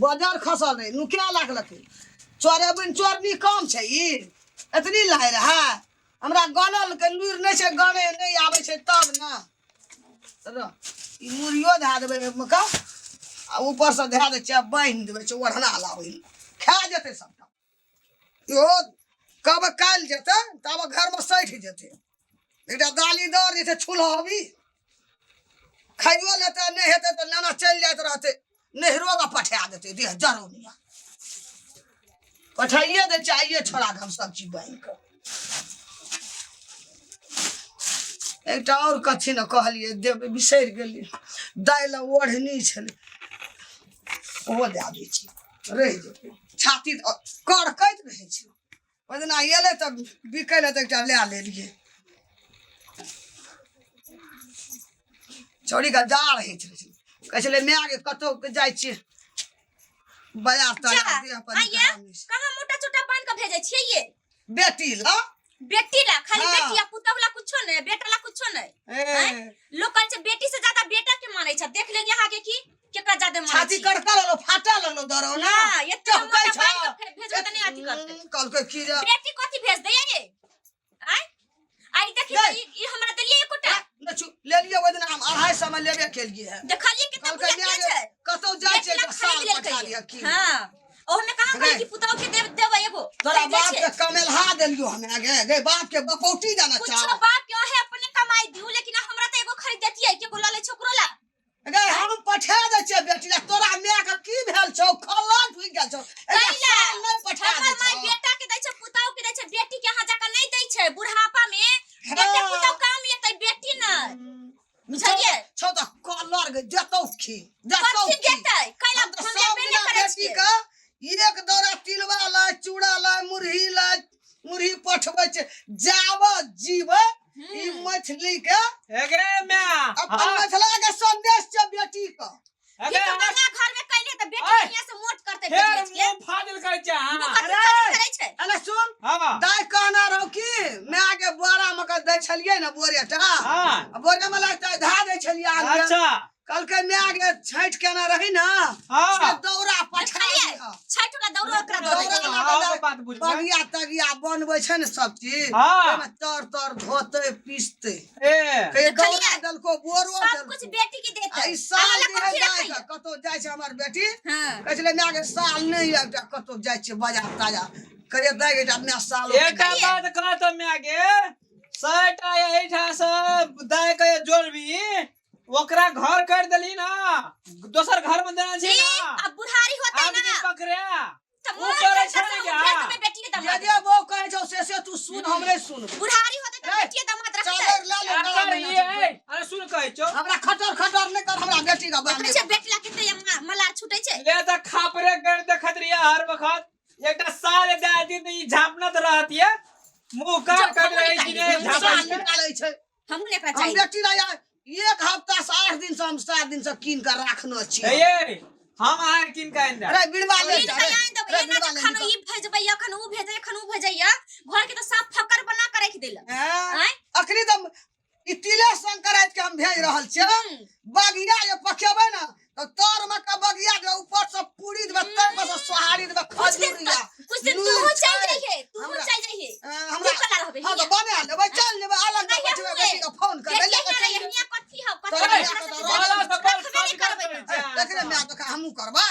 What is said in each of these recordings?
बजर खसल रहै नुका लागलकै चोरे बिन चोरनी कम छै ई एतनी लाइ रहै हमरा गनल के लुरि नहि छै गने नहि आबै छै तब ने रह ई मुड़ियो धए देबै ओहिमे का आ ऊपरसँ धए दै छियै आ बान्हि देबै छै ओढ़ना लाबै खा जेतै सबटा इहो कब काल्हि जेतै तब घरमे सठि जेतै एकटा दाली दर जे छै छुलहबी खाइयो लेतै नहि हेतै तऽ लेना चलि जाइत रहतै नैहरो के पठा देतै देह जरौनिया पठाइए दै छियै आइए छोड़ाके हम सब चीज बान्हि कऽ एकटा आओर कथी ने कहलियै देबै बिसरि गेलियै दालि ओढ़नी छलै ओहो दए दै छी रहि जेतै छाती कड़कैत रहै छै ओहि दिना एलै तऽ बिकै लए तऽ एकटा लए लेलियै छौड़ीके जाड़ होइत रहै छलै कहै छलै माय गे कतहु जाइ छियै बाजार जा, ताजार देह पर आइये कहाँ मोटा चोटा बांध के भेजै छियै ये बेटी ला बेटी ला खाली हाँ। बेटी आ पुतहु ला कुछो नहीं बेटा ला कुछो नहीं ए, आँय? लोग कहै छै बेटी से ज्यादा बेटा के मानै छै देख लेंगे अहाँ के की केकरा ज्यादा मानै छाती छियै। कड़का लगलो फाटा लगलो दरौना हाँ, एतना चहकै मोटा छौ। बांध के भेजबै तऽ नहि अथी करतै कहलकै की रे बेटी कथी भेज दैया ये आँय आई देखी गई। ई हमरा देलियै एकोटा नचू ले लिअ ओहि दिना हम 250 में लेबे केलिए है देखलियै कितना कहलकै बुझा के माय गे, छै कतौ जाइ बेटी छियै ला तऽ खरीद साल लेलकै पठा लिअ की हाँ ओहमे कहाँ गे। कहै कि पुतहु के देब देबै एगो तोरा खरीदै बाप छै। के कमेलहा देलियो हमे गे गे बाप के बपौटी जाना कुछो चाह बाप के ओहे अपने कमाई दियू लेकिन हमरा तऽ एगो खरीद देतियै के एगो लऽ लै छोकरो ला गे हम पठा दै छियै बेटी ला तोरा माय के की भेल छौ खल्ला ढुकि गेल छौ एकरा कैला साल नहि पठा हमर दै माय छौ बेटा के दै छै पुतहु के दै छै बेटी के अहाँ जाके नहि दै छै बुढ़ापा में बेटा हाँ। पुतहु काम एतै बेटी नहि बुझलियै छौ तऽ कलर गे देतौ खी देतौ कथी खी देतै कैला हम तऽ हम सब लेबे दिना नहि करै बेटी छियै के एक दौरा तिलवा लाय चूड़ा लाय मुरही लाय मुरही पठबै छै जाब जीबै ई मैथिली के एगे म्या अपन मिथिला के संदेश छै बेटी के एगे ई तऽ बंगा घर में कैले तऽ बेटी ओए। हियां से मोट करतै फेर भेज के मुंह फाजल करै छै मुँह अहाँ कथी अरे। फाजिल करै छै अरे सुन हाँ दाइ कहना रहो की माय के बोरा मे के दै छलियै ने बोरे टा हाँ आ बोरे मे लगता धा दै छलियै आलू अच्छा कहलकै माय गे छठि केना रही ना हाँ। से दौरा पठा देखलियै दिहऽ। छठि वाला दौड़ो ओकरा दऽ दै दौरा छै। हाँ, लगा वो बात बुझबै। बगिया तगिया बनबै छै ने सब चीज हाँ। ओहिमे तर तर धोतै पिसतै ए कहियो देखलियै? दौरा देलको बोरो सब कुछ देलको बेटी के देतै आ ई साल अहाँ लए दिहे कथी दाइ रखैया के कतौ जाइ छै हमर बेटी हाँ कहै छलै माय गे साल नहि एकटा कतौ जाइ छियै बाजार ताजार कहियो दाइ गे एकटा माय साल एकटा बात कह तऽ माय गे सैटा एहिठाम से दाय के जोड़बी ओकरा घर कर देली ना दोसर घर में देना छै ई ना अब बुढ़ारी होतै आदमी ना पकड़े तऽ ओ मर करै जेतै छै तऽ ने हम गे। भेज देबै बेटिए जे दमाद जे बहू कहै छौ से से तू सुन हमरे सुन बुढ़ारी होतै तऽ ए, बेटिए दमाद रखतै चादर लए ले गला एकर में ई ए अरे सुन कहै छौ हमरा खटर खटर नहि कर हमरा बेटी के देखै छै बेटी ला कते मलार छूटै छै ले तऽ खापरे कर देखत रहिए हर वखत एकटा साल दे दी तऽ ई झापनत रहतिए मुंह कर जो, कर हमहूँ रहै छी निकालि ने लेबै, झापै साल छै निकालै छै हमहूँ ने एकरा हम चाही बेटी ला एक हफ्ता से 8 दिन से हम 7 दिन से कीन के राखने छी हे हम अहाँ कीन के आनि देब अरे बिड़वा ले कीन जा के रे आनि देबै रे एना बिड़वा जे ले खन निकल। ई भेजबै अखन ऊ भेजै अखन ऊ भेजैया घर के तऽ साफ फक्कर बना के राखि देलक हैं? आँय अखनी तऽ ई तिले संक्रांति के हम भेज रहल छियै बगिया जे पकेबै ने तऽ तर में के बगिया के ऊपर से पूरी देबै तर पर से सोहारी देबै कुछ दिन खजूरिया कुछ दिन नून तूहू चल छै। जइहे तूहू हमरा- चल जइहे हमरा तू कला रहबे हाँ तऽ हियां। बना लेबै चल जेबै अलग नहीं बैठबै हुए। बेटी के फोन करबै बेटी लए के हियां चल रहिए, जेबै। हियां कथी हौ कथी तोरा हमरा बियाह सबके तऽ बाला रखबे से बड़ नहि काज करबै करै हम। छै ए, देखने माय तऽ हमहूँ करबै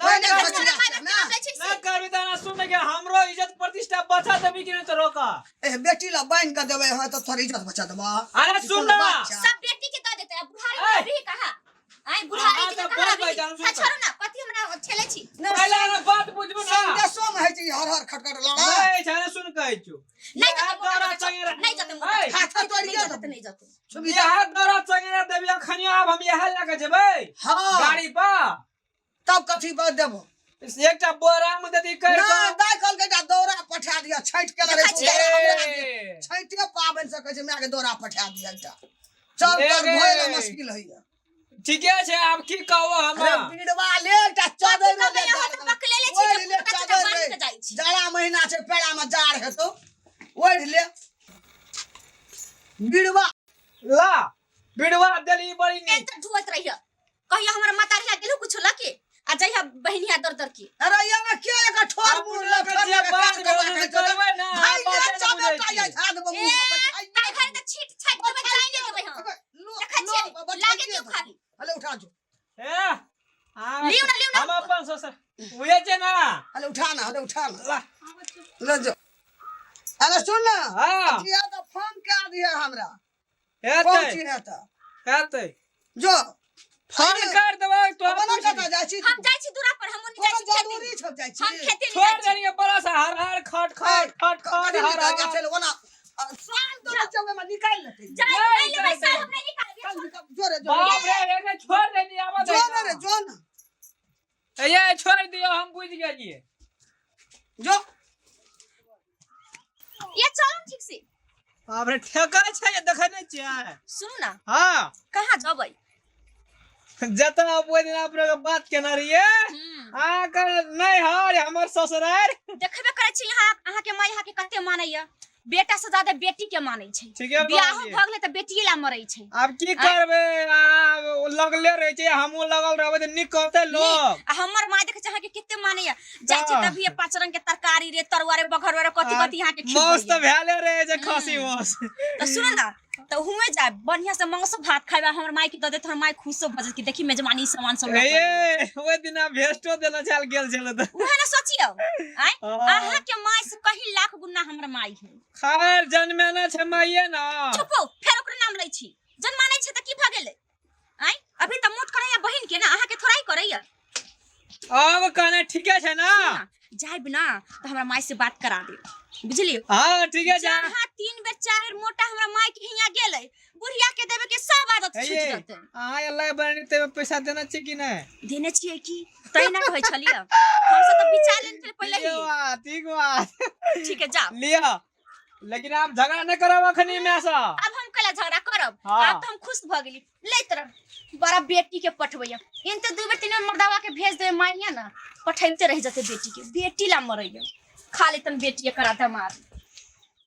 नहि नहि करबै। बचिया हमरा छै माय ने बाप के छै से। नहि करबी तऽ एना सुन के हमरो इज्जत प्रतिष्ठा बचा देबी कि नहि तो रोका ए बेटी ला बान्हि के देबै हँ तऽ थोड़ी इज्जत बचा देबा अरे ई सुन कोनो ना बात छै? सब बेटी के दऽ देतै आ बुढ़ारी ए! में रही कहाँ आइ बुढ़ारी अहाँ के तऽ कहाँ बड़ रही पहचान सुन हाँ, छोड़ू ना कथी हमरा छेलै छी नहि, पहिले हमरा बात बुझबू ना संदेशो में होइ छै ई हर हर खटखट लड़ाइ नहीं छै सुन कहै छु नहि इएह जेतै मोटा दौरा जेतै, चंगेरा नहि जेतै मोटा ए, हाथ नहि तोड़िए जेतै देबौ। नहि जेतै सुविधा इएह दौरा चंगेरा देबी अखन आब हम इएह लए के जेबै हाँ गाड़ी पर तब कथी पर देबो एकटा बोरा में देती कर ना दाइ कहलकै एकटा दौरा पठा दिअ छठि केने रहै देखै छियै? दौरा हमरा दिअ। छठिए पाबनि से कहै छै माय के दौरा पठा दिअ एकटा चल ले तर गे। धोए ला मुश्किल होइया ठीके छै आब की कहबो हम अरे बीड़वा ले एकटा चादर कथी ले कहबै अहाँ तऽ पकड़ले छी ओढ़ि जे ले मोटा चोटा चादर बान्हि रे कऽ जाइ छी जाड़ा महीना छै पेड़ा में जाड़ हेतौ ओढ़ि ले बीड़वा ला बिड़वा देली बड़ी एन नीक तऽ ढुअत रहिय कहियो हमर माता रहिया गेलू कुछो लके आ आ जइहा बहिनिया दर दर के। अरे ये ना के एक ठोर मुंह अपना लग के जे बात भेल से करबै ना, भाई बाते ले नहि चबे बुझै टा छियै। ये हाथ में मुंह में बैठाई। ताई घरे तऽ छीट छाटि देबै, जाय नहि देबै हम। देखै छियै, लागे दियौ खाली। अरे उठा जो। ए, आ, लिउ ना, लिउ ना। हम अपन ससुर उहे छै ना। अरे उठा ना, अरे उठा ना, ले जो। अरे सुन ना। हाँ। दिया तो फोन कर दिया हमरा। हेतै। पहुंची है तो हेतै। जो फोन कर देबै तो। अपना कतऽ जाइ छी? हम जाइ छी दूरा पर, हम ओनी जाइ छी कोनो खेती जरूरी मे। छौ जाइ छी? हम खेती मे छोड़ जाइ छी। देलियै बड़ा सा हर हर खट खट खट खट हर हर। ओना साल दो बच्चा ओहिमे निकालि लेतै। जाइ नहि, नहि लेबै जाइ, साल, जाइ। हम नहि निकालबै। चल निकाल, जोरे जोरे। बाप रे, एने छोड़ देलियै, आबऽ जो दही ना रे, ना। जो ना। ए, छोड़ दियौ, हम बुझि गेलियै। जो। ये चलू ठीक से। बाप रे, ठेकै छै, देखै नहि छियै? सुनू ना। हाँ। कहाँ जबै? जतऽ ओहि दिन अपने के बात केने रहियै। अहाँके नैहर, हमर ससुरारि। देखबे करै छी यहाँ अहाँके माय अहाँके कते मानैया, बेटा से ज्यादा बेटी के मानै छै। ठीके बियाहो कहलियै। भऽ गेलै तऽ बेटिये ला मरै छै। आब की करबै, आब ओ लगले रहै छै, हमहूँ लगल रहबै तऽ नीक कहतै लोक। नीक। आ हमर माय देखै छै अहाँके कते मानैया, जाइ छी तभिए पाँच रंग के तरकारी रे, तरुआ रे, बघरुआ रे, कथी कथी अहाँके मांस खिबैया। तऽ भेले रहै छै, खसी मांस। तऽ सुन ना, तऽ हुएं जायब, बढ़िया से मांसो भात खायब आ हमर माय के दऽ देत, हमर माय खुशो भऽ जायत कि देखी मेजबानी सामान सब लऽ कऽ ए, ओहि दिना भेस्टो देने छल, गेल छल तऽ। उहे ने सोचियौ आँय। हाँ। अहाँ के माय से कहीं लाख गुना हमर माय है। खैर, जन्मेने छै माइये ना। चुप हो, फेर ओकर नाम लै छी। जन्मा नहि छै तऽ की भऽ गेलै आँय? अभी तऽ मोट करैया बहिन के ना, अहाँ के थोड़ा ही करैया। अब कहने ठीके छै ना। जाइब ना तऽ हमरा माय से बात करा दे, बुझलियै? हाँ, ठीके छै। जहाँ 3 बेर 4 बेर मोटा हमरा माय के हियाँ गेलै, बुढ़िया के देबे के सब आदत हे छूट ये, जेतै। अहाँ अल्लाह बनी ते पैसा देना छै कि नहि? देने छियै की, तै ना कहै छलियै, हम सब तऽ विचार लेने छलियै पहिले ठीक ही। बात, ठीक बात। ठीक है, जाओ। लिअ, लेकिन आप झगड़ा नहीं करब अखनी में से। अब हम कला झगड़ा करब? हाँ। आब तो हम खुश भ गेली। ले तरह बड़ा बेटी के पठबैया, इन तो 2 बेर 3 बेर मर्दावा के भेज देबे माइया ना, पठैते रह जते बेटी के, बेटी ला मरैया, खा लेतन बेटी करा दमार।